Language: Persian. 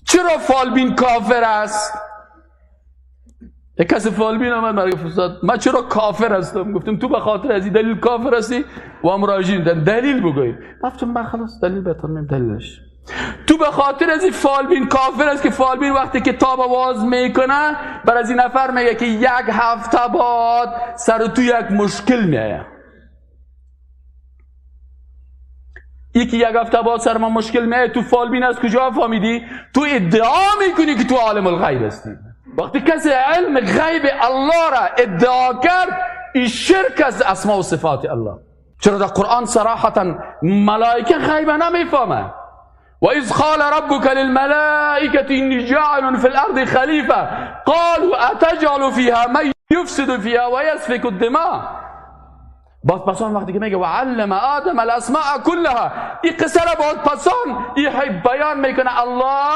چرا فالبین کافر است؟ یک کسی فالبین آمد مرا گفت من چرا کافر هستم؟ گفتم تو به خاطر از این دلیل کافر هستی و مراجعین دلیل بگوی. گفتم من خلاص دلیل بهتون میدم دلیلش. تو به خاطر از این فالبین کافر است که فالبین وقتی که کتاب واز میکنه بر از این نفر میگه که یک هفته بعد سر تو یک مشکل میایه. یکی یک هفته بعد سر ما مشکل میایه، تو فالبین از کجا فهمیدی؟ تو ادعا میکنی که تو عالم الغیب هستی. وقتی کسی علم غیب الله را ادعا کرد، این شرک از اسماء و صفات الله. چرا در قرآن صراحتا ملائکه غیب نمیفهمه. و اذ قال ربك للملائكة إني جاعل في الأرض خلیفة قالوا أتجعل فيها من يفسد فيها ويسفك الدماء. باز پسان وقتی که میگه و علم آدم الاسماء كلها، این قصه را باز پسان این بیان میکنه الله.